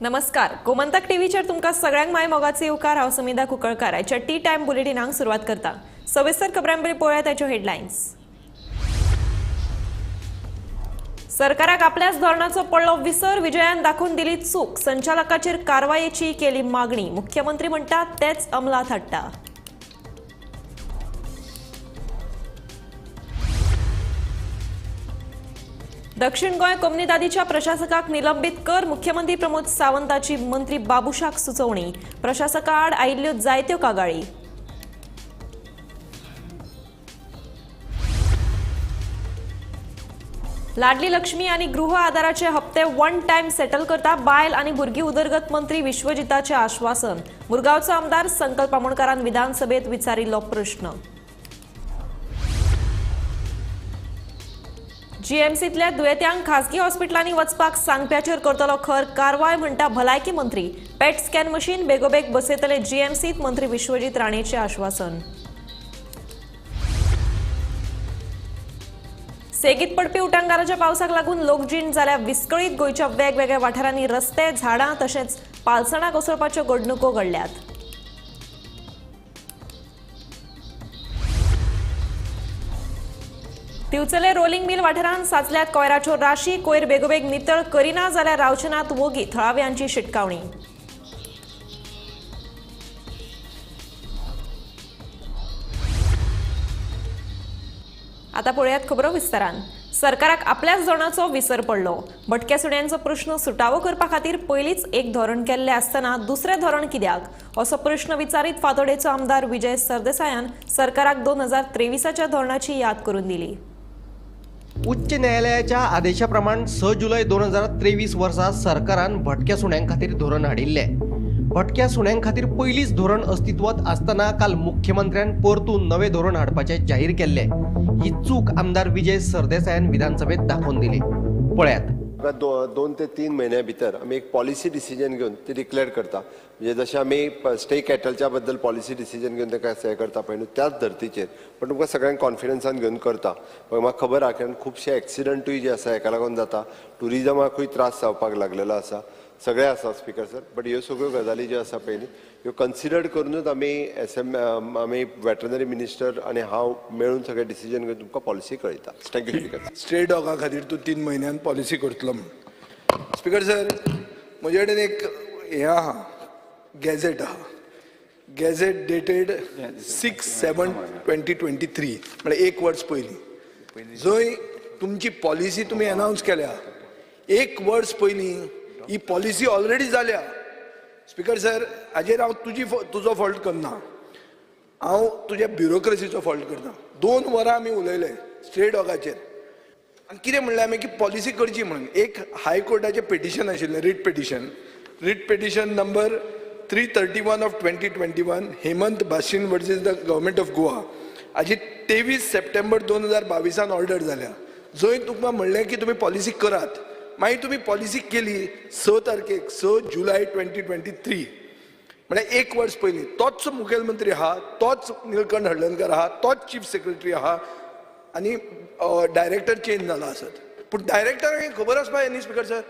नमस्कार, गोमंतक टीव्हीचेर तुमकां सगळ्यांक माय मोगाचे येवकार. हांव समिधा कुंकळकार. आयच्या टी टायम बुलेटिनाक सुरवात करता. सविस्तर खबरां पयलीं पळोवया ताच्यो हेडलायन्स. सरकाराक आपल्याच धोरणाचो पडलो विसर, विजयान दाखोवन दिली चूक. संचालकाचेर कारवायेची केली मागणी. मुख्यमंत्री म्हणटात तेच अंमलात हाडटा. दक्षिण गोंय कोमनिदादीच्या प्रशासकाक निलंबित कर, मुख्यमंत्री प्रमोद सावंताची मंत्री बाबुशाक सुचोवणी. प्रशासकाआड आयिल्ल्यो जायत्यो कागाळी. लाडली लक्ष्मी आनी गृह आधाराचे हप्ते वन टायम सेटल करता बायल आनी भुरगीं उदरगत मंत्री विश्वजिताचे आश्वासन. मुरगांवचो आमदार संकल्प आमोणकारान विधानसभेत विचारिल्लो प्रश्न. जीएमसीतल्या दुयेंत्यांक खासगी हॉस्पिटलांनी वचपाक सांगप्याचेर करतलो खर कारवाय म्हणटा भलायकी मंत्री. पेट स्कॅन मशीन बेगोबेग बसयतले जीएमसीत, मंत्री विश्वजीत राणेचे आश्वासन. सेगीत पडपी उटांगाराच्या पावसाक लागून लोकजीण जाल्या विस्कळीत. गोंयच्या वेगवेगळ्या वाठारांनी रस्ते, झाडां तशेंच पालसणां कोसळपाच्यो घडणुको घडल्यात. दिवचले रोलिंग मिल वाठारांत साचल्यात कोयराच्यो राशी. कोयर बेगोबेग नितळ करिना जाल्यार रावचे नात वोगी, थळाव्यांची शिटकावणी. आता पळयात खबरो विस्तारान. सरकाराक आपल्याच धोरणाचो विसर पडलो. भटक्या सुण्यांचो प्रश्न सुटावो करपा खातीर पयलींच एक धोरण केल्लें आसतना दुसरें धोरण कित्याक असो प्रश्न विचारीत फातोडेचो आमदार विजय सरदेसायान सरकाराक 2023च्या धोरणाची याद करून दिली. उच्च न्यायालयाच्या आदेशा प्रमाण 6 जुलय 2023 वर्सा सरकारान भटक्या सुण्यां खातीर धोरण हाडिल्लें. भटक्या सुण्यां खातीर पयलींच धोरण अस्तित्वांत आसतना काल मुख्यमंत्र्यान परतून नवें धोरण हाडपाचें जाहीर केल्लें. ही चूक आमदार विजय सरदेसायान विधानसभेत दाखोवन दिली. पळयात. 2 ते 3 म्हयन्या भितर आमी एक पॉलिसी डिसिजन घेवन ती डिक्लेअर करता. म्हणजे जशें आमी स्टे कॅटलच्या बद्दल पॉलिसी डिसिजन घेवन ताका हें करता पळय न्हू, त्याच धर्तीचेर. पण तुमकां सगळ्यांक कॉन्फिडन्सान घेवन करता. पण म्हाका खबर आहा कारण खुबशे एक्सिडंटूय जे आसा हेका लागून जाता, ट्युरिजमाकूय त्रास जावपाक लागलेलो आसा, सगळें आसा स्पिकर सर. बट ह्यो सगळ्यो गजाली ज्यो आसा पळय न्ही, ह्यो कन्सिडर करुनूच आमी एस एम आमी वेटरनरी मिनिस्टर आनी हांव मेळून सगळें डिसिजन घेवन तुमकां पॉलिसी कळयता. Thank you speaker. Stray डॉगा खातीर तूं 3 म्हयन्यान पॉलिसी करतलो म्हूण. स्पिकर सर, म्हजे कडेन एक हें आहा, गॅझेट आहा. गॅझेट डेटेड 6/7/2023, म्हळ्यार 1 वर्स पयलीं, जंय तुमची पॉलिसी तुमी अनावन्स केल्या. 1 वर्स पयलीं ही पॉलिसी ऑलरेडी जाल्या. स्पिकर सर, हाजेर हांव तुजो फॉल्ट करना, हांव तुज्या ब्युरोक्रेसीचो फॉल्ट करता. 2 वरां आमी उलयले स्ट्रे डॉगाचेर आनी कितें म्हणलें आमी की पॉलिसी करची म्हणून. एक हायकोर्टाचें पिटिशन आशिल्लें, writ petition, writ petition number 331 of 2021, Hemant Bhasin versus the government of Goa. हाजी 23 सप्टेंबर 2022 ऑर्डर जाल्या, जंय तुमकां म्हणलें की तुमी पॉलिसी करात. मागीर तुमी पॉलिसी केली 6 तारखेक, 6 जुलय 2023, म्हळ्यार 1 वर्स पयलीं. तोच मुखेलमंत्री आहा, तोच निलकंठ हळदणकर आहा, तोच चीफ सेक्रेटरी आहा आनी डायरेक्टर चेंज जाला आसत, पूण डायरेक्टराक खबर आसपा न्ही. Speaker sir,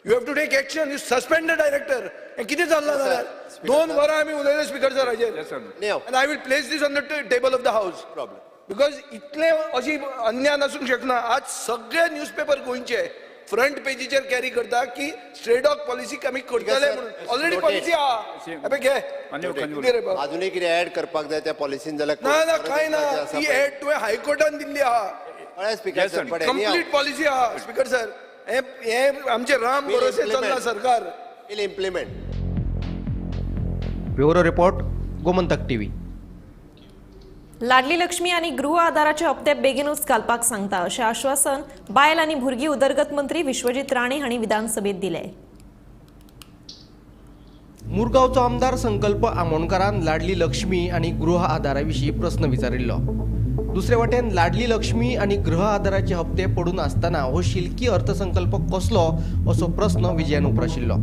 you have to take action, you suspend the director. हें कितें चल्लां जाल्यार 2 वरां आमी उलयले स्पिकर सर हाजेर. आनी I will place this on the table of the house, because इतलें अशी अन्याय आसूंक शकना. आज सगळे न्यूजपेपर गोंयचे फ्रंट पेजीचेर कॅरी करता की स्ट्रे डॉग पॉलिसी आमी करतले म्हणून. ऑलरेडी पॉलिसी आहा. घे. अजूनय कितें ऍड करपाक जाय त्या पॉलिसीन जाल्यार ना ना, कांय ना. ती ऍड तुवें हायकोर्टान दिल्ली आहा. स्पिकर सर, कंप्लीट पॉलिसी आहा. स्पिकर सर, हे आमचे राम भरोसे चल्ला सरकार. Will implement. Bureau report, Gomantak TV. Ladli Lakshmi आनी गृह आधाराचे हप्ते बेगीनूच घालपाक सांगता अशें आश्वासन बायल आनी भुरगीं उदरगत मंत्री विश्वजीत राणे हांणी विधानसभेत दिलें. मुरगांवचो आमदार संकल्प आमोणकारान लाडली लक्ष्मी आनी गृह आधारा विशीं प्रस्न विचारिल्लो. दुसरे वटेन लाडली लक्ष्मी आनी गृह आधाराचे हप्ते पडून आसतना हो शिल्की अर्थसंकल्प कसलो असो प्रस्न विजयान उप्राशिल्लो.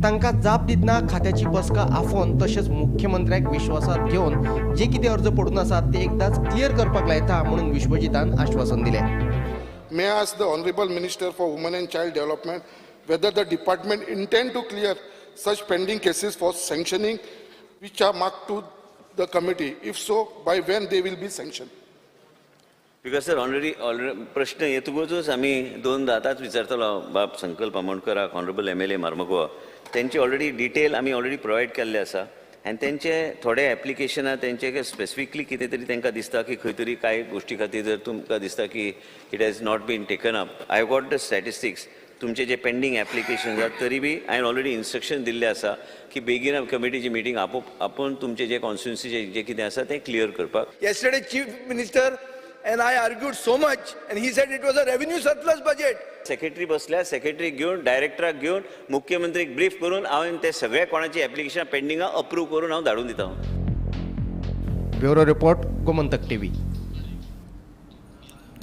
तांकां जाप दितना खात्याची बसका आफोवन तशेंच मुख्यमंत्र्याक विश्वासात घेवन जे कितें अर्ज पडून आसात ते एकदाच क्लियर करपाक लायता म्हणून विश्वजितान आश्वासन दिलें. May I ask the Honorable Minister for Women and Child Development whether the department intend to clear such pending cases for sanctioning which are marked to the committee? If so, by when they will be sanctioned? Because sir already प्रश्न येतकूच आमी दोनदा आतांच विचारतलो बाब संकल्प आमोणकराक, honourable MLA Marmagoa, तेंची already detail आमी already provide केल्ले आसा आनी तेंचे थोडे एप्लिकेशनां तेंचे स्पेसिफिकली कितें तरी तांकां दिसता की खंय तरी कांय गोश्टी खातीर जर तुमकां दिसता की it has not been taken up. I got the statistics. तुमचे जे पेंडींग एप्लिकेशन आसा तरी बी हांवें ऑलरेडी इन्स्ट्रक्शन दिल्लें आसा की बेगीन कमिटीची मिटींग आपोवन तुमचे जे कॉन्स्टिट्युन्सीचे जे कितें आसा तें क्लियर करपाक. Yesterday Chief Minister and I argued so much and he said it was a revenue surplus budget. Secretary बसल्या, सेक्रेटरी घेवन, डायरेक्टराक घेवन, मुख्यमंत्रीक ब्रीफ करून हांवें ते सगळे कोणाची एप्लिकेशन पेंडिंगा अप्रूव करून हांव धाडून दिता. Bureau report, Gomantak TV.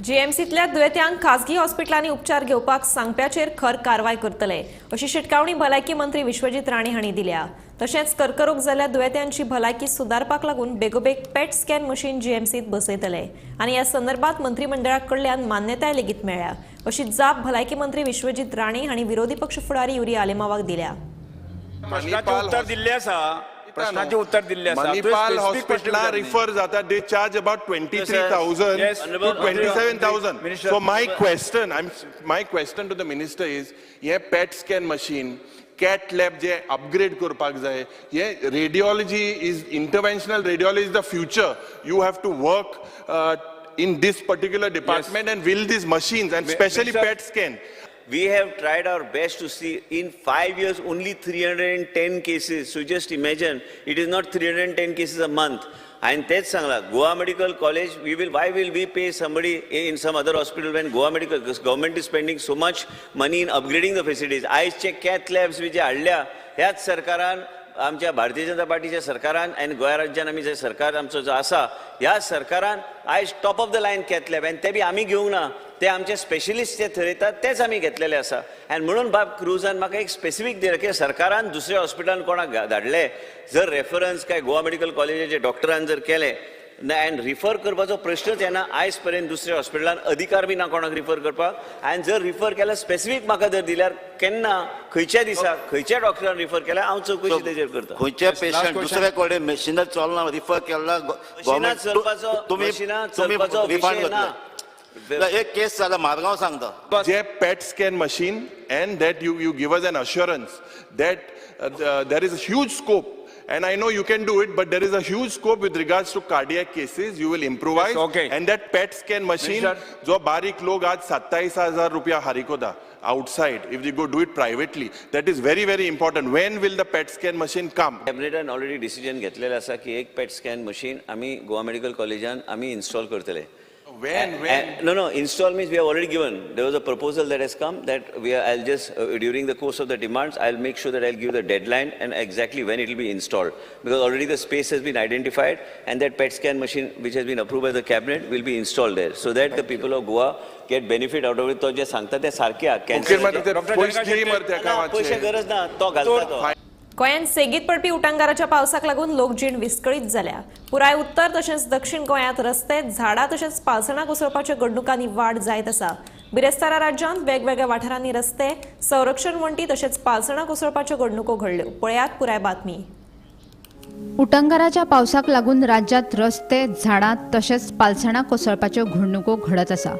जीएमसीतल्या दुयेंत्यांक खासगी हॉस्पिटलांनी उपचार घेवपाक सांगप्याचेर खर कारवाय करतले अशी शिटकावणी भलायकी मंत्री विश्वजीत राणे हांणी दिल्या. तशेंच कर्करोग जाल्ल्या दुयेंत्यांची भलायकी सुदारपाक लागून बेगोबेग पेट स्कॅन मशीन जीएमसीत बसयतले आनी ह्या संदर्भात मंत्रिमंडळा कडल्यान मान्यताय लेगीत मेळ्ळ्या अशी जाप भलायकी मंत्री विश्वजीत राणे हांणी विरोधी पक्ष फुडारी युरी आलेमावाक दिल्या. प्रश्नाचें उत्तर दिल्लें आसा. प्रश्नाचें उत्तर दिल्लें आसा. मणिपाल हॉस्पिटला रिफर जाता, they charge about 23,000 to 27,000. So my question to the minister is, hey PET scan machine, cath lab J upgrade करपाक जाय, हे radiology is interventional radiology is the future. You have to work in this particular department and will these machines and specially PET scan. We have tried our best to see in 5 years only 310 cases. So just imagine, it is not 310 cases a month. And तेच सांगला, Goa Medical College, why will we pay somebody in some other hospital when Goa Medical, because government is spending so much money in upgrading the facilities. आयचे cath labs जे हाडल्या ह्याच सरकारान, आमच्या भारतीय जनता पार्टीच्या सरकारान आनी गोंया राज्यान आमी जे सरकार आमचो जो आसा ह्या सरकारान आयज top of the line cath lab आनी ते बी आमी घेवंक ना, ते आमचे स्पेशलिस्ट जे थरयतात तेच आमी घेतलेले आसा. आनी म्हणून बाब क्रुजान म्हाका एक स्पेसिफीक दिलें की सरकारान दुसऱ्या हॉस्पिटलान कोणाक धाडले जर रेफरन्स काय गोवा मेडिकल कॉलेजाचे डॉक्टरान जर केले आनी रिफर करपाचो प्रश्नच येना. आयज पर्यंत दुसऱ्या हॉस्पिटलान अधिकार बी ना कोणाक रिफर करपाक आनी जर रिफर केल्यार स्पेसिफीक म्हाका जर दिल्यार केन्ना खंयच्या दिसा खंयच्या डॉक्टरान रिफर केल्यार हांव चवकशी तेजेर करता. खंयचे पेशंट दुसरे कडेन मशिनां चलना रिफर केला, मशिनां चलपाचो विशय ना. एक केस जाला मारगांव सांगता, जे PET scan machine and that you give us an assurance that there is a huge scope. And I know you can do it, but there is a huge scope with regards to cardiac cases. You will improvise. Yes, okay. And that PET scan machine, जो बारीक लोग आज 27,000 रुपया हारिकोदा outside, if you go do it privately, that is very, very important. When will the PET scan machine come? कॅबिनेटान already decision घेतलेलं आसा की एक PET scan machine आमी Goa medical कॉलेजान आमी इन्स्टॉल करतले. When? No, install means we have already given. There was a proposal that has come that we are, I'll just, during the course of the demands, I'll make sure that I'll give the deadline and exactly when it will be installed. Because already the space has been identified and that PET scan machine which has been approved by the cabinet will be installed there. So that the people of Goa get benefit out of it. तो जे सांगता ते सारखे cancer पैसे गरज ना, तो घालता तो. गोंयांत सेगीत पडपी उटांगाराच्या पावसाक लागून लोकजीण विस्कळीत जाल्या. पुराय उत्तर तशेंच दक्षिण गोंयांत रस्ते, झाडां तशेंच पालसणां कोसळपाच्या घडणुकांनी वाड जायत आसा. बिरेस्तारा राज्यांत वेगवेगळ्या वाठारांनी रस्ते, संरक्षण वण्टी तशेंच पालसणां कोसळपाच्यो घडणुको घडल्यो. पळयात पुराय बातमी. उटंगाराच्या पावसाक लागून राज्यांत रस्ते, झाडां तशेंच पालसणां कोसळपाच्यो घडणुको घडत आसा.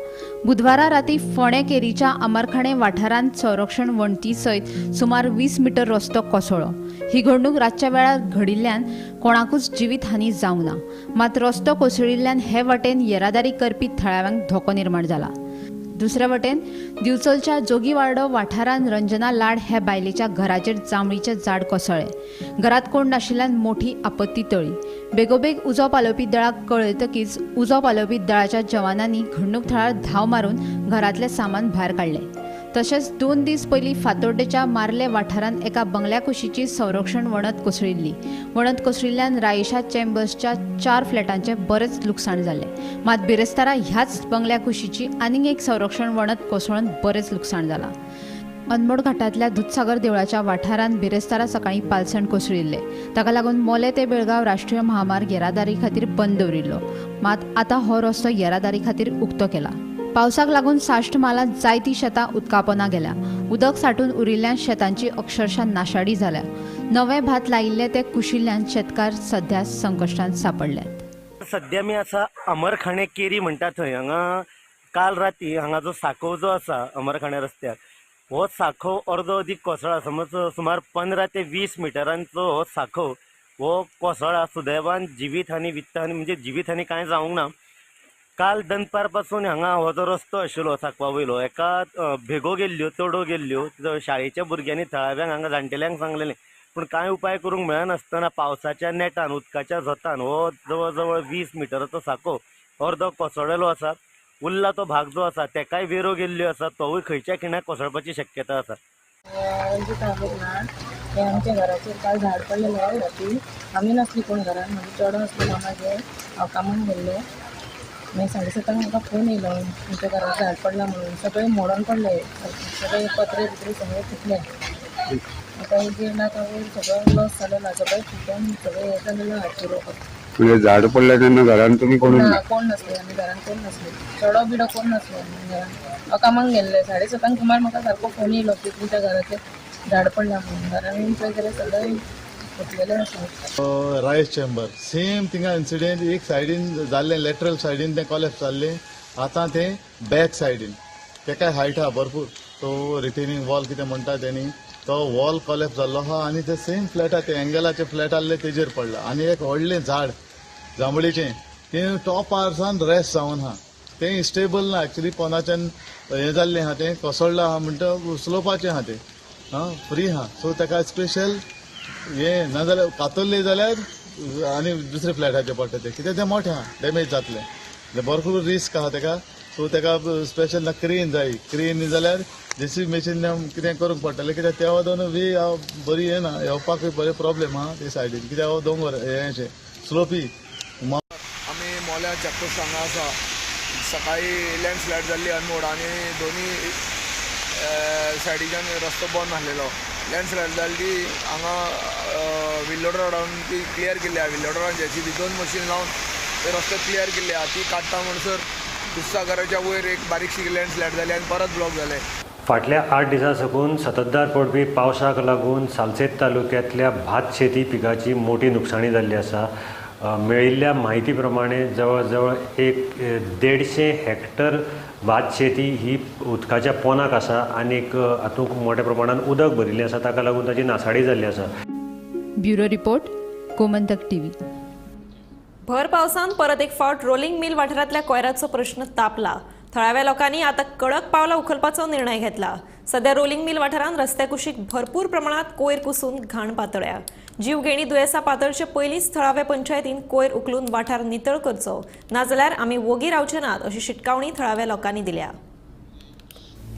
बुधवारा राती फोंडें केरीच्या आमरखाणे वाठारांत संरक्षण वण्टी सयत सुमार 20 मिटर रस्तो कोसळ्ळो. ही घडणूक रातच्या वेळार घडिल्ल्यान कोणाकूच जिवीत हानी जावंक ना, मात रस्तो कोसळिल्ल्यान हे वाटेन येरादारी करपी थळाव्यांक धोको निर्माण जाला. दुसरे वटेन दिवचलच्या जोगीवाडो वाठारांत रंजना लाड हे बायलेच्या घराचेर जांबळीचें झाड कोसळ्ळें. घरांत कोण नाशिल्ल्यान मोठी आपत्ती टळ्ळी. बेगोबेग उजो पालोवपी दळाक कळयतकीच उजो पालोवपी दळाच्या जवानांनी घडणूक थळार धांव मारून घरांतलें सामान भायर काडलें. तशेंच 2 दीस पयलीं फातोड्डेच्या मार्ले वाठारांत एका बंगल्या कुशीची संरक्षण वणत कोसळिल्ली. वणत कोसळिल्ल्यान रायशा चेंबर्सच्या 4 फ्लॅटांचें बरेंच लुकसाण जालें. मात बिरेस्तारा ह्याच बंगल्या कुशीची आनीक एक संरक्षण वणत कोसळून बरेंच लुकसाण जालां. अनमोड घाटांतल्या दुधसागर देवळाच्या वाठारांत बिरेस्तारा सकाळीं पालसण कोसळिल्लें. ताका लागून मोले ते बेळगांव राष्ट्रीय महामार्ग येरादारी खातीर बंद दवरिल्लो. मात आतां हो रस्तो येरादारी खातीर उक्तो केला. पावसाक लागून साश्ट म्हालांत जायतीं शेतां उदकापोना गेल्या. उदक साठून उरिल्ल्यान शेतांची अक्षरशः नाशाडी जाल्या. नवें भात लायिल्लें तें कुशिल्ल्यान शेतकार सध्या संकश्टांत सांपडल्यात. सध्या मी आसा अमरखाणे केरी म्हणटा थंय. हांगा काल राती हांगा जो साकोव जो आसा अमरखाणे रस्त्यार, हो साखो अर्दो अदीक कोसळा. समज सुमार 15 ते 20 मिटरांचो हो साखो हो कोसळा. सुदैवान जिवीत हानी वित्त हानी म्हणजे जिवीत हानी कांय जावंक ना. काल दनपार पासून हांगा हो जो रस्तो आशिल्लो साकवा वयलो एका भेगो गेल्ल्यो, तडो गेल्ल्यो. शाळेच्या भुरग्यांनी थळाव्यांक हांगा जाणटेल्यांक सांगलेलें, पूण कांय उपाय करूंक मेळनासतना पावसाच्या नेटान उदकाच्या झोतान हो जवळ जवळ 20 मिटराचो साको अर्दो कोसळ्ळेलो आसा. उरला तो भाग जो आसा तेकाय वेरो गेल्ल्यो आसा, तोवूय खंयच्या खिणाक कोसळपाची शक्यता आसा. हे आमच्या घराचेर काल झाड पडलेलें राती. आमी नासली कोण घरान, म्हणजे चेडो आसलो मामागेर, हांव कामाक गेल्लें. मागीर 7:30 म्हाका फोन येयलो तुमच्या घरार झाड पडलां म्हणून. सगळें मोडोन पडलें, सगळे पत्रे बित्रे सगळे फुटले. आतां एक 1.5 लाख वयर सगळो लॉस जालेलो आहा, सगळें फुटून सगळें हें जालेलें आहा पुरो. म्हणजे झाड पडलें तेन्ना घरान तुमी कोण ना, कोण नासले आमी घरान, कोण नासले, चेडो बिडो कोण नासले आमी घरान. हांव कामाक गेल्लें. 7:30 सुमार म्हाका सारको फोन येयलो की तुमच्या घराचेर झाड पडलां म्हणून. घरान येवन पळय जाल्यार सगळें फुटलेलें आसा. रायस चेंबर सेम थिंगा इन्सिडेंट एक सायडीन जाल्लें, लेटरल सायडीन तें कॉलेप्स जाल्लें. आतां तें बॅक सायडीन तेकाय हायट आहा भरपूर. तो रिटेनिंग वॉल कितें म्हणटा तेणी, तो वॉल कॉलेप्स जाल्लो आहा आनी ते सेम फ्लॅटा ते एंगलाचे फ्लॅट आहले तेजेर पडला. आनी एक व्हडलें झाड जांबळीचें तें टॉपारसान रेस्ट जावन आहा, तें स्टेबल ना एक्चुली. पोंदाच्यान हें जाल्लें आहा, तें कोसळ्ळां आहा म्हणटा स्लोपाचें आहा तें, आं फ्री आहा. सो तेका स्पेशल हें नाजाल्यार कातरलें जाल्यार आनी दुसरे फ्लॅटाचेर पडटा तें, कित्याक तें मोठें आहा, डॅमेज जातलें, भरपूर रिस्क आहा तेका. सो तेका स्पेशल ना क्रेन जाय, क्रेन जाल्यार जेसीबी मशीन कितें करूंक पडटलें, कित्याक त्या वादन वे बरी हें ना, येवपाकूय बरें प्रॉब्लेम आहा ते सायडीन, कित्याक हो दोंगर हें अशें स्लोपी. आमी मोल्या चॅकपोस्ट हांगा आसा. सकाळी लँडस्लायड जाल्ली अनमोड आनी दोनी सायडीच्यान रस्तो बंद आसलेलो. लँडस्लायड जाली ती हांगा विल्लोड रोडान ती क्लियर केल्ली आहा. विल्लोड रोडान जेसीबी 2 मशीन लावन ते रस्तो क्लियर केल्ले आहा. ती काडटा म्हणसर दुधसागराच्या वयर एक बारीकशी लँडस्लायड जाली आनी परत ब्लॉक जाले. फाटल्या 8 दिसां साकून सततधार पडपी पावसाक लागून सालसेत तालुक्यांतल्या भात शेती पिकाची मोठी नुकसाणी जाल्ली आसा. मेळिल्ल्या म्हायती प्रमाणे जवळ जवळ 150 हेक्टर भात शेती ही उदकाच्या पोनाक आसा आनीक हातूंत मोठ्या प्रमाणान उदक भरिल्लें आसा, ताका लागून ताची नासाडी जाल्ली आसा. Bureau report, Gomantak TV. भर पावसान परत एक फावट रोलिंग मिल वाठारांतल्या कोयराचो प्रश्न तापला. थळाव्या लोकांनी आतां कडक पावलां उखलपाचो निर्णय घेतला. सध्या रोलिंग मिल वाठारांत रस्त्या कुशीक भरपूर प्रमाणात कोयर कुसून घाण पातळ्या. जीवघेणी दुयेंसां पातळचे पयलींच थळाव्या पंचायतीन कोयर उखलून वाठार नितळ करचो, नाजाल्यार आमी वोगी रावचे नात अशी शिटकावणी थळाव्या लोकांनी दिल्या.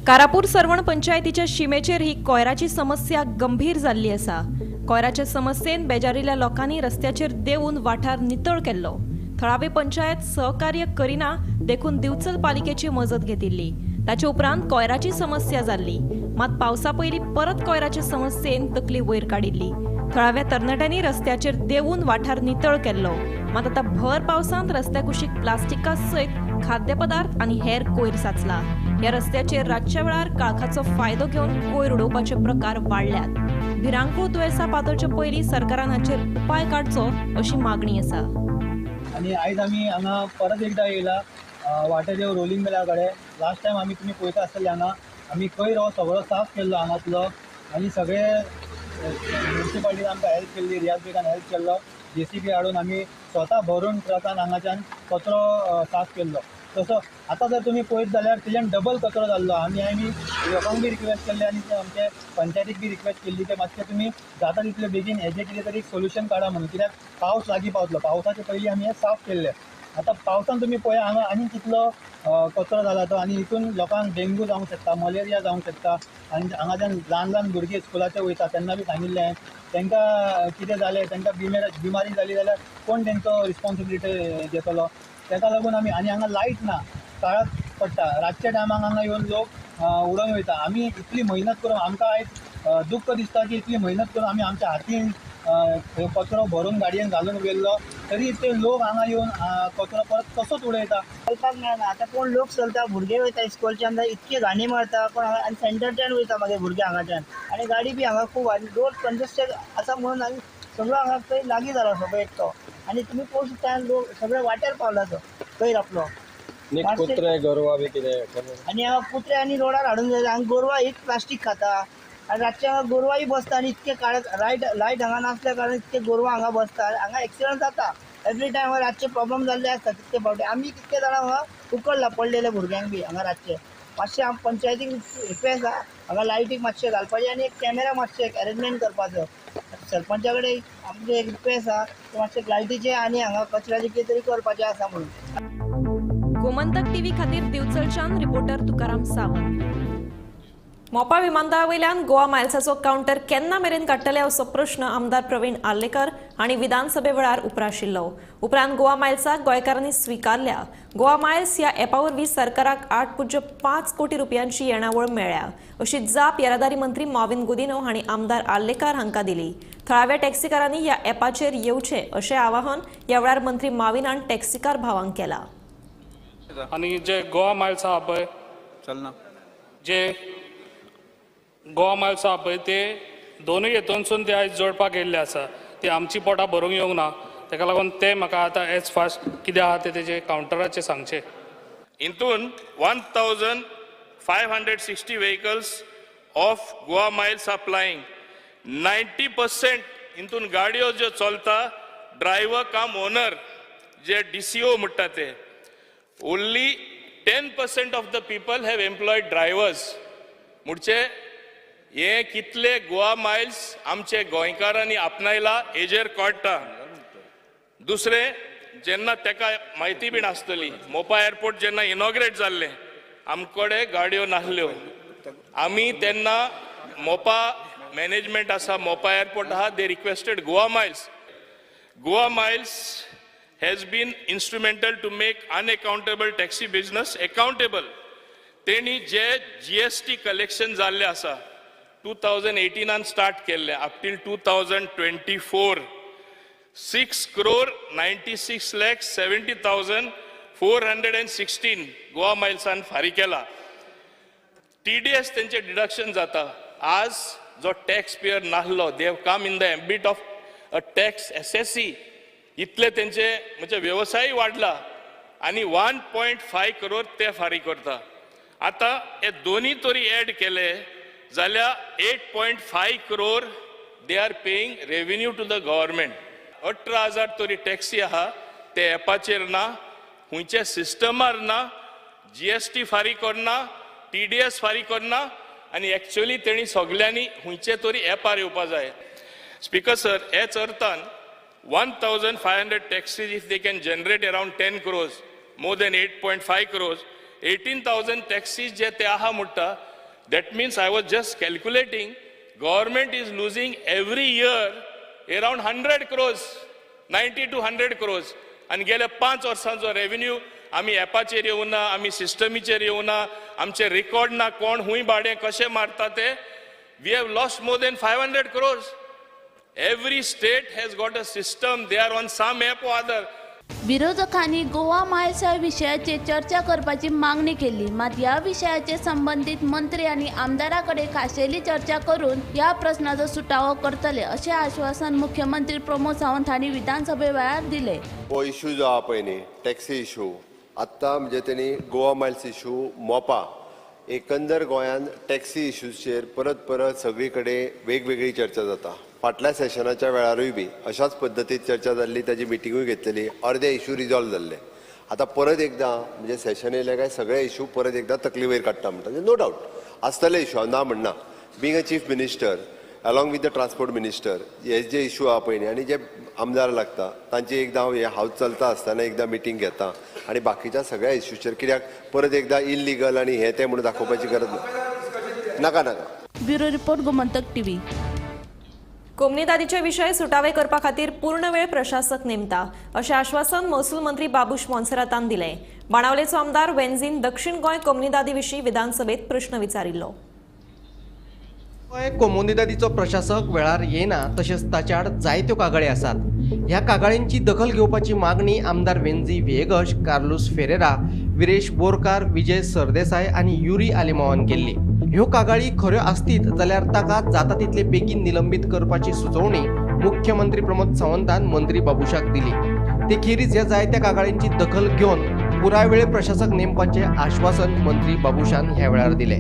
कारापूर सर्वण पंचायतीच्या शिमेचेर ही कोयराची समस्या गंभीर जाल्ली आसा. कोयराच्या समस्येन बेजारिल्ल्या लोकांनी रस्त्याचेर देंवून वाठार नितळ केल्लो. थळावी पंचायत सहकार्य करिना देखून दिवचल पालिकेची मजत घेतिल्ली. ताचे उपरांत कोयराची समस्या जाल्ली. मात पावसा पयलीं परत कोयराचे समस्येन तकली वयर काडिल्ली. थळाव्या तरणाट्यांनी रस्त्याचेर देंवून वाठार नितळ केल्लो. मात आतां भर पावसांत रस्त्या कुशीक प्लास्टिका सयत खाद्यपदार्थ आनी हेर कोयर साचला. ह्या रस्त्याचेर रातच्या वेळार काळखाचो फायदो घेवन कोयर उडोवपाचे प्रकार वाडल्यात. भिरांकूळ दुयेंसां पातळचे पयलीं सरकारान हाचेर उपाय काडचो अशी मागणी आसा. आनी आयज आमी हांगा परत एकदां येयला वाटेदेव रोलिंग मिला कडेन. लास्ट टायम आमी तुमी पळयता आसतले हांगा आमी कोयर हो सगळो साफ केल्लो हांगातलो आनी सगळे म्युनिसिपालिटीन आमकां हेल्प केल्ली, रियाज बेगान हेल्प केल्लो. जेसीबी हाडून आमी स्वता भरून ट्रकान हांगाच्यान कचरो साफ केल्लो. तसो आतां जर तुमी पळयत जाल्यार तेच्यान डबल कचरो जाल्लो. आनी आमी लोकांक बी रिक्वेस्ट केल्ले आनी आमचे पंचायतीक बी रिक्वेस्ट केल्ली की मातशें तुमी जाता तितले बेगीन हेजें कितें तरी एक सोल्युशन काडा म्हणून, कित्याक पावस लागीं पावतलो. पावसाचे पयलीं आमी हें साफ केल्लें. आतां पावसान तुमी पळया हांगा आनी कितलो कचरो जाला तो, आनी हितून लोकांक डेंगू जावंक शकता, मलेरिया जावंक शकता. आनी हांगाच्यान ल्हान ल्हान भुरगीं स्कुलाचे वयता तेन्ना बी सांगिल्लें तांकां कितें जालें, तांकां बिमारी जाली जाल्यार कोण तेंचो रिस्पोन्सिबिलिटी घेतलो. ताका लागून आमी आनी हांगा लायट ना, काळाक पडटा. रातच्या टायमाक हांगा येवन लोक उडोवन वयता. आमी इतली मेहनत करून आमकां आयज दुख्ख दिसता की इतली मेहनत करून आमी आमच्या हातीन कचरो भरून गाडयेन घालून गेल्लो तरी ते लोक हांगा येवन कचरो परत तसोच उडयता. चलपाक मेळना. आतां कोण लोक चलता, भुरगे वयता इस्कॉलच्यान, इतके घाणी मारता कोण आनी सेंटरच्यान वयता मागीर भुरगे हांगाच्यान, आनी गाडी बी हांगा खूब आनी रोड कंजस्टेड आसा म्हणून आनी सगळो हांगा खंय लागीं जाला सगळो एकटो. आनी तुमी पळोवंक शकता लोक सगळे वाटेर पावला तो कयर आपलो. कुत्रे गोरवां बी कितें आनी हांगा कुत्रे आनी रोडार हाडून जाय. हांगा गोरवां एक प्लास्टीक खाता आनी रातचे हांगा गोरवांय बसता आनी इतके काळे लायट हांगा नासल्या कारणान इतके गोरवां हांगा बसता. हांगा एक्सिडंट जाता एवरी टायम. रातचे प्रॉब्लम जाल्ले आसता कितके फावटी. आमी कितके जाणां हांगा उकडला पडलेले भुरग्यांक बी हांगा रातचे. मातशें आम पंचायतीक रिक्वेस्ट आहा हांगा लायटीक मातशें घालपाचें आनी एक कॅमेरा मातशें एक अरेंजमेंट करपाचो. सरपंचा कडेन आमचें एक रिक्वेस्ट आहा की मातशें लायटीचें आनी हांगा कचऱ्याचें कितें तरी करपाचें आसा म्हणून. गोमंतक टीव्ही खातीर दिवचलच्यान रिपोर्टर तुकाराम सावंत. मोपा विमानतळा वयल्यान गोवा मायल्साचो कावंटर केन्ना मेरेन काडटले असो प्रश्न आमदार प्रवीण आर्लेकर हांणी विधानसभे वेळार उप्राशिल्लो. उपरांत गोवा मायल्साक गोंयकारांनी स्विकारल्या. गोवा मायल्स ह्या एपा वरवीं सरकाराक 8.5 कोटी रुपयांची येणावळ मेळ्ळ्या अशी जाप येरादारी मंत्री मॉविन गुदिन्हो हांणी आमदार आर्लेकर हांकां दिली. थळाव्या टॅक्सीकारांनी ह्या एपाचेर येवचें अशें आवाहन ह्या वेळार मंत्री माविनान टॅक्सीकार भावांक केलां. आनी जे गोवा मायल्स आहा पळय चलना, जे गोवा मायल्स आहा पळय ते दोनूय हेतूनसून ते आयज जोडपाक येयल्ले आसा. ते आमची पोटां भरूंक येवंक ना, तेका लागून ते म्हाका आतां एज फास्ट कितें आहा ते तेजे कावंटराचेर सांगचें. हितून 1560 vehicles of Goa Miles are plying. 90% हितून गाडयो ज्यो चलता ड्रायव्हर काम ओनर जे DCO म्हणटा ते. Only 10% of the people have employed drivers. म्हणजे हे कितले गोवा मायल्स आमचे गोंयकारांनी आपणायला हेजेर कळटा. दुसरें, जेन्ना तेका म्हायती बी नासतली, मोपा एअरपोर्ट जेन्ना इनॉग्रेट जाल्लें आमकडे गाडयो नासल्यो. आमी तेन्ना मोपा मॅनेजमेंट आसा, मोपा एअरपोर्ट आहा, they requested Goa Miles. Goa Miles has been instrumental to make unaccountable taxi business accountable. तेणी जे GST collection जाल्ले आसा 2018 स्टार्ट केल्ले up till 2024 6,96,70,416 Goa मायल्सान फारीक केला. TDS तेंचे डिडक्शन जाता. आज जो टॅक्स पेयर नासलो they have come in the ambit of a tax assessee. इतले तेंचे म्हणजे वेवसाय वाडला आनी 1.5 करोड ते फारीक करता. आतां हे दोनी तरी एड केले जाल्यार 8.5 crore they are paying revenue to the government. 18,000 तरी टॅक्सी आहा ते एपाचेर ना, खंयच्या सिस्टमार ना, GST फारीक करना, TDS फारीक करना आनी एक्चुअली तेणी सगल्यांनी खंयचे तरी एपार येवपा जाय. स्पीकर सर, हेच अर्थान 1,500 taxis, if they can generate around 10 crores, more than 8.5 crores, 18,000 taxis जे ते आहा म्हणटा, that means I was just calculating, government is losing every year around 100 crores, 90 to 100 crores. आनी गेल्या 5 वर्सांचो रेवेन्यू आमी एपाचेर येवना, आमी सिस्टमीचेर येवना, आमचे रेकॉर्ड ना, कोण हुंय भाडें कशें मारता ते, we have lost more than 500 crores. Every state has got a system, they are on some app or other. विरोधकांनी गोवा मायल्स ह्या विशयाचेर चर्चा करपाची मागणी केली. मात ह्या विशयाचेर संबंदीत मंत्री आनी आमदारा कडेन खाशेली चर्चा करून ह्या प्रश्नाचो सुटावो करतले अशें आश्वासन मुख्यमंत्री प्रमोद सावंत हांणी विधानसभे वेळार दिले. हो इशू जो आहा पळय न्ही टॅक्सी इशू, आत्तां म्हणजे तेणी गोवा मायल्स इशू, मोपा, एकंदर गोंयांत टॅक्सी इशूचेर परत परत सगळी कडेन वेगवेगळी चर्चा जाता. फाटल्या सेशनाच्या वेळारूय बी अशाच पद्दतीन चर्चा जाल्ली, ताजी मिटिंगूय घेतलेली, अर्दे इशू रिजॉल्व जाल्ले. आतां परत एकदां म्हणजे सेशन येयले काय सगळे इशू परत एकदां तकली वयर काडटा म्हणटा, नो डावट आसतले इशू, हांव ना म्हणना. Being a chief minister along with the transport minister, हे जे इशू आहा पळय न्ही आनी जे आमदार लागता तांची एकदां हांव हे हावज चलता आसतना एकदां मिटींग घेता आनी बाकीच्या सगळ्या इशूचेर, कित्याक परत एकदां इल्लिगल आनी हें तें म्हणून दाखोवपाची गरज ना. नाका नाका. Bureau report, Gomantak TV. कोमनिदादीचे विशय सुटावे करपा खातीर पूर्णवेळ प्रशासक नेमता अशें आश्वासन महसूल मंत्री बाबूश मोन्सेरातान दिलें. बाणावलेचो आमदार वेन्झीन दक्षिण गोंय कोमनिदादी विशीं विधानसभेत प्रश्न विचारिल्लो. गोंय कोमुनिदादीचो प्रशासक वेळार येना तशेंच ताच्या आड जायत्यो कागाळी आसात. ह्या कागाळींची दखल घेवपाची मागणी आमदार वेन्झी व्हिएगश, कार्लूस फेरेरा, विरेश बोरकार, विजय सरदेसाय आनी युरी आलेमावान केल्ली. ह्यो कागाळी खऱ्यो आसतीत जाल्यार ताका जाता तितले बेगीन निलंबीत करपाची सुचोवणी मुख्यमंत्री प्रमोद सावंतान मंत्री बाबूशाक दिली. ते खेरीज ह्या जायत्या कागाळींची दखल घेवन पुराय वेळ प्रशासक नेमपाचें आश्वासन मंत्री बाबूशान ह्या वेळार दिलें.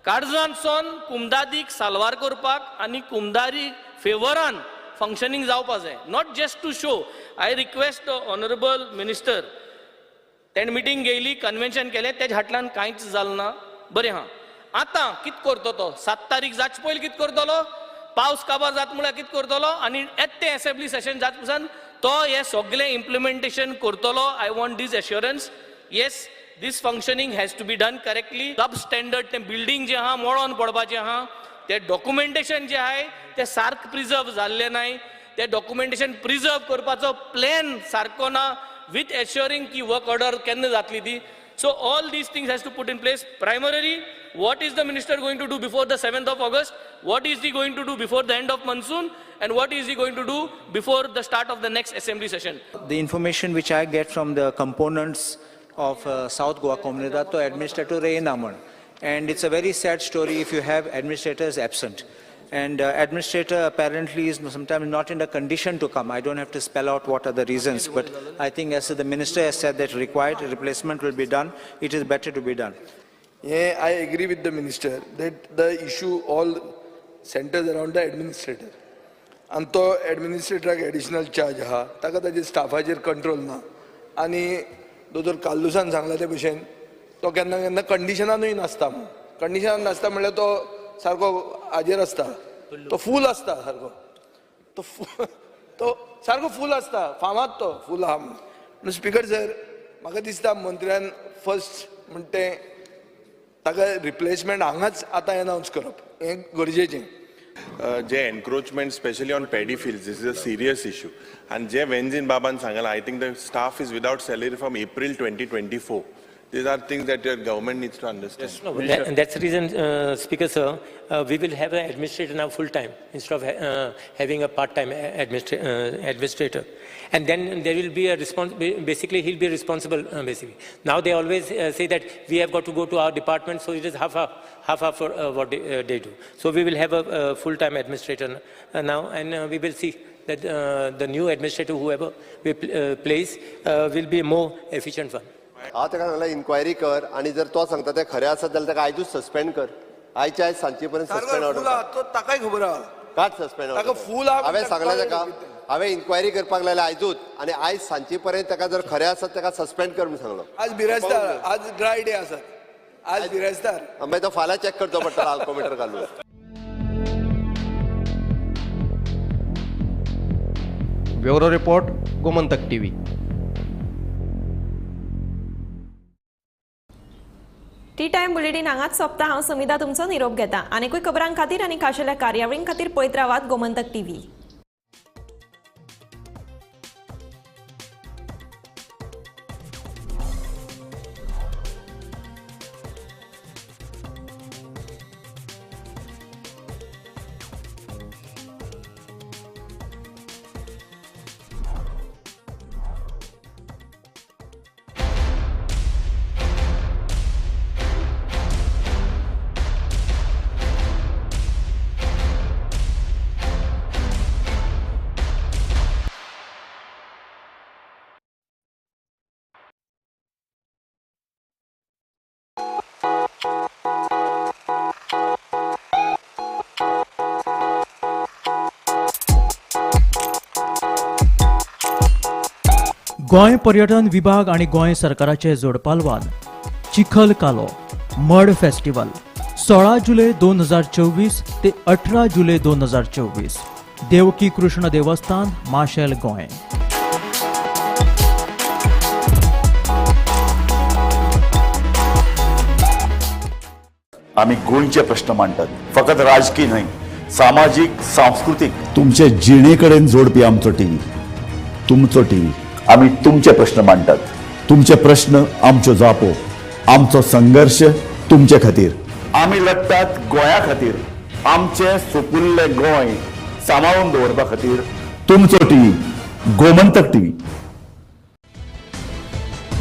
काळजांतसून कुमदादीक साल्वार करपाक आनी कुमदारी फेवरान फंक्शनींग जावपा जाय, not just to show. I request the honourable minister, तेणें मिटींग घेयली, कन्वेन्शन केलें, तेज्या हाटल्यान कांयच जालें ना. बरें आहा, आतां कितें करतो तो 7 तारीख जाच पयलीं कितें करतलो, पावस काबार जाता म्हळ्यार कितें करतलो आनी येता तें एसेंब्ली सेशन जात पसून तो हें सगळें इम्प्लिमेंटेशन करतलो. I want this assurance. Yes, this functioning has to be done correctly. Sub standard तें बिल्डींग जें आहा मोडोन पडपाचें आहा, तें डॉक्युमेंटेशन जें आहाय तें सारकें प्रिजर्व जाल्लें नाय, तें डॉक्युमेंटेशन प्रिजर्व करपाचो प्लॅन सारको ना विथ एश्युरिंग की वर्क ऑर्डर केन्ना जातली ती. So all these things has to put in place. Primarily, what is the minister going to do before the 7th of August? What is he going to do before the end of monsoon? And what is he going to do before the start of the next assembly session? The information which I get from the components of South Goa Comunidad to administrator Reyna म्हण, and it's a very sad story if you have administrators absent. And administrator apparently is sometimes not in a condition to come. I don't have to spell out what are the reasons, but I think as the minister has said that required replacement will be done, it is better to be done. Yeah, I agree with the minister that the issue all centers around the administrator. And to administrator additional charge ha, ताका ताजे स्टाफाचेर control ना. आनी दोतोर कार्लुसान सांगला ते भशेन तो केन्ना केन्ना कंडिशनानूय नासता. कंडिशनान नासता म्हणल्यार तो सारको हाजेर आसता, तो फूल आसता सारको, तो सारको फूल आसता, फामाद तो फूल आहा म्हणून. स्पीकर सर, म्हाका दिसता मंत्र्यान फर्स्ट म्हणटा तें ताका रिप्लेसमेंट हांगाच आतां एनावन्स करप हें गरजेचें. जे encroachment specially on paddy fields, this is a serious issue. आनी जे वेन्झीन बाबान सांगलां, I think the staff is without salary from April 2024. These are things that your government needs to understand. Yes, no, and that's the reason, Speaker sir, we will have an administrator now full time instead of having a part time administrator. And then there will be a response. Basically, he'll be responsible. Basically, now they always say that we have got to go to our department, so it is half half for what they do. So we will have a full time administrator now, and we will see that the new administrator, whoever we place, will be a more efficient one. हांव ताका सांगलां enquiry कर आनी जर तो सांगता तें खरें आसत जाल्यार ताका आयजूच सस्पेंड कर. आयच्या आयज सांजचे पर्यंत सस्पेंड ऑर्डर. तो ताकाय खबर आहा, काड सस्पेंड ऑर्डर. फूल आहा. हांवें सांगलें ताका, हांवें इन्क्वायरी करपाक लायल्या आयजूच आनी आयज सांजचे पर्यंत ताका जर खरें आसत ताका सस्पेंड कर म्हूण सांगलो. आज बिरेस्तार, आज ड्राय डे आसात, आज बिरेस्तार. मागीर तो फाल्यां चॅक करचो पडटलो आल्कोमिटर घालून. Bureau report, Gomantak TV. Tea time bulletin हांगाच सोंपता. हांव समिता तुमचो निरोप घेता. आनीकूय खबरां खातीर आनी खाशेल्या कार्यावळीं खातीर पळयत रावात गोमंतक टीव्ही. गोंय पर्यटन विभाग आनी गोंय सरकाराचे जोडपालवान चिखल कालो मड फेस्टिवल 16 जुलै 2024 ते 18 जुलै 2024 देवकी कृष्ण देवस्थान माशेल गोंय. आमी गोंयचे प्रश्न मांडटात, फकत राजकीय न्हय, सामाजीक, सांस्कृतीक, तुमचे जिणे कडेन जोडपी आमचो टीव्ही, तुमचो टीव्ही. आमी तुमचे प्रश्न मांडटात, तुमचे प्रश्न आमच्यो जापो, आमचो संघर्श तुमचे खातीर. आमी लढटात गोंया खातीर, आमचें सुपुल्लें गोंय सांबाळून दवरपा खातीर. तुमचो टीव्ही, गोमंतक टीव्ही.